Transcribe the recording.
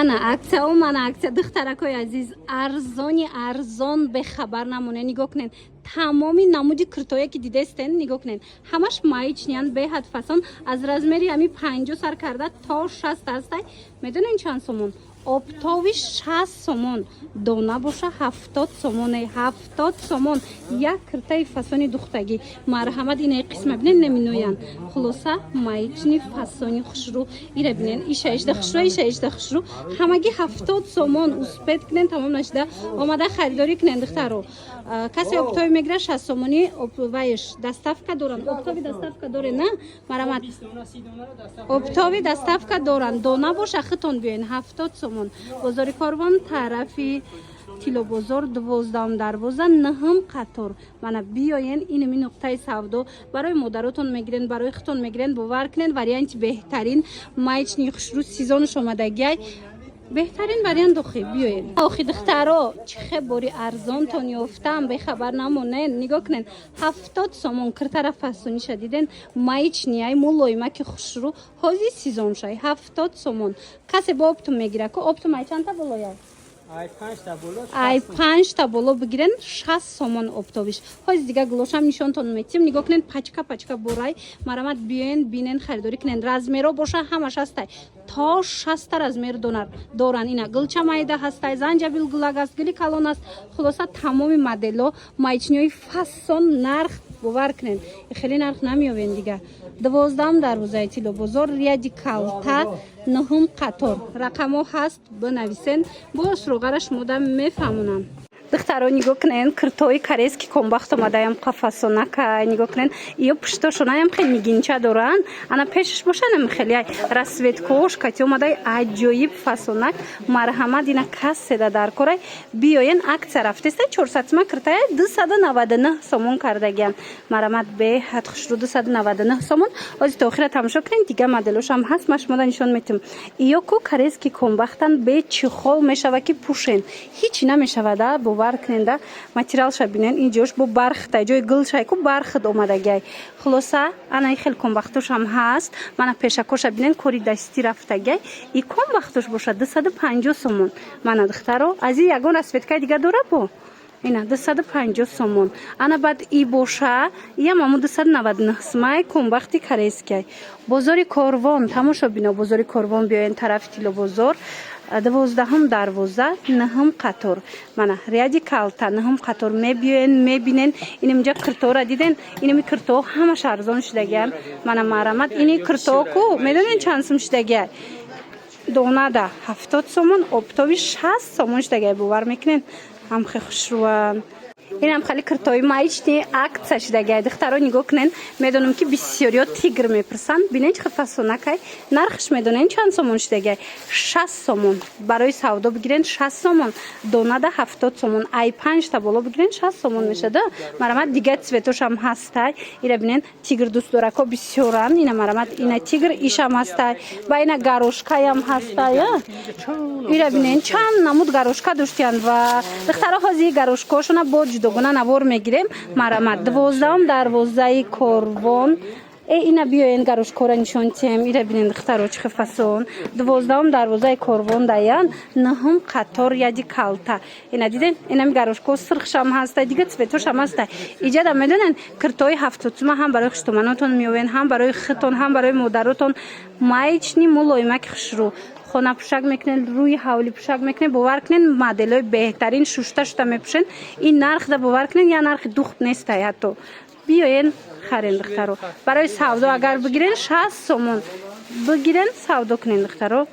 Ана акция, омана акция, духтаракои азиз, арзони арзон, бехабар намоне. Нигоҳ кунед, тамоми намуди киртое ки дидестен, нигоҳ кунед, ҳамаш маечный ян, беҳад фасон. Аз размери ҳами 50 сар карда то 60 ҳастай. Медонен чанд сомон? Оптовый 60 сомон, дона боша 70 сомоне. 70 сомон як киртаи фасони духтагӣ. Марҳамат, инаи қисма бинен, наминоянд. Хулоса, маечный фасони хушрӯ, ира бинен, ишаишда хушрӯ, ишаишда хушрӯ, ҳамагӣ 70 сомон. Успеть кунен, тамом нашида омада харидорӣ кунен, духтаро. Касе оптовый мегирад, 60 сомонӣ ваеш доставка доранд. Оптовый доставка доре на? Марҳамат, оптовый доставка доранд. Дона боша, хитон биёен, 70 сомон. Бозори Корвон, тарафи Тиллобозор, 12-ум дарвоза, нӯҳум қатор. Мана биёен, инами нуқтаи савдо. Барои модаротон мегирен, барои худтон мегирен, бовар кунен, варианти беҳтарин, маечный хушрӯ, сезонш омадагиай, беҳтарин вариант. Охи биёед, охи духтаро, чӣ хе бори арзонтон ёфтам, бехабар намонен. Нигоҳ кунен, 70 сомон киртара фасониша диден, маечный яй, мулоимаки хушрӯ, ҳози сезоншай, 70 сомон. Касе бо оптом мегира ку, оптом ай чандта болояй? Ай панҷта боло бигирен, 60 сомон оптовый ш. Ҳози дига гулошам нишонтон метим. Нигоҳ кунен, пачка пачка борай. Марамат, биёен, бинен, харидорӣ кунен. Размеро боша, ҳамаш ҳастай, то 60-та размер доранд. Ина гулча майда ҳастай, занҷабил гулак аст, гули калон аст. Хулоса, тамоми модело, маечный ҳои фасон, нарх, бовар кунен, хеле нарх намеёбен дига. 12-ум дарвозаи Тиллобозор, ряди калта, нӯҳум қатор. Рақамҳо ҳаст, бинависен, бо суроғара шумода мефаҳмонам. Духтаро, нигоҳ кунен, киртои корейский комбахт омадаям, қафасонака нигоҳ кунен. Ё пуштошонаям хеле нигинча доранд, ана пешаш бошанам хеле расцветка ш кати омадай, аҷоиб фасонак. Марҳамат, ина касседа дар корай, биёен. Акция рафтеста, 400 сима киртая 299 сомон кардагиан. Марҳамат, беҳад хушрӯ, 299 сомон. Ҳозир то охира тамошо кунен, дига моделошам ҳаст, ман шумода нишон метиҳам. Иё ку корейский комбахтан, бе чехол мешава ки пӯшен, ҳичи намешавада, бовар куненда. Материалша бинен, ин ҷош бо бархта, ҷои гулшай ку бархт омадагиай. Хулоса, ана и хел комбахтошам ҳаст. Мана пешакоша бинен, кори дастӣ рафтагиай. И комбахтош бошад 250 сомон. Мана, духтаро, аз и ягон расцветка и дига дора бо ина 250 сомон. Ана баъд и боша, иям аму 299 сомай комбахти корейский ай. Бозори Корвон, тамошо бино, бозори Корвон биёен, тарафи Тиллобозор, 12-ум дарвоза, нӯҳум қатор. Мана ряди калта, нӯҳум қатор, мебиёен, мебинен. Инаминҷа киртоора диден, инами киртоо ҳамаш арзон шудагиан. Мана, марамат, ини киртоо ку медонен чанд сум шудагиай? Донада 70 сомон, оптовый 60 сомон шудагиай, бовар мекунен? Ҳам хе хушрӯан. Инам хеле киртои маечный акция шудагиай. Духтаро, нигоҳ кунен, медонам, ки бисёриё тигр мепурсанд. Бинен, чӣ хел фасонакай. Нархш медонен чанд сомон шудагиай? 60 сомон. Барои савдо бигирен, 60 сомон, донада 70 сомон. Ай панҷта боло бигирен, 60 сомон мешада. Марамат, дига цветошам ҳастай. Ира бинен, тигр дӯстдорако бисёран. Ина, марамат, ина тигр ишам ҳастай, ба ина горошка ям ҳастай. Ира бинен, чанд намуд горошка доштиянд. Ва духтаро, ҳозир горошка ошона бо ҷудогона навор мегирем. Марамат, 12-ум дарвозаи Корвон. Э, ина биёен, горошка ора нишон тиҳем. Ира бинен, духтаро, чӣ фасон. 12-ум дарвозаи Корвон даян, нӯҳум қатор, ряди калта. Ина диден, инами горошка о сирхшам ҳаста, дига цветошам ҳаста. Иҷада медонен, киртои 70 сума ҳам барои хуштоманотон меовен, ҳам барои хитон, ҳам барои модаротон. Маечный мулоимаки хушрӯ, хона пӯшак мекунен, рӯи ҳавлӣ пӯшак мекунен, бовар кунен, моделҳои беҳтарин, шушта шута мепӯшен. Ин нархда, бовар кунен, я нархи духт нестай ҳатто. Биёен, харен, духтаро. Барои савдо агар бигирен, 60 сомон бигирен, савдо кунен, духтаро.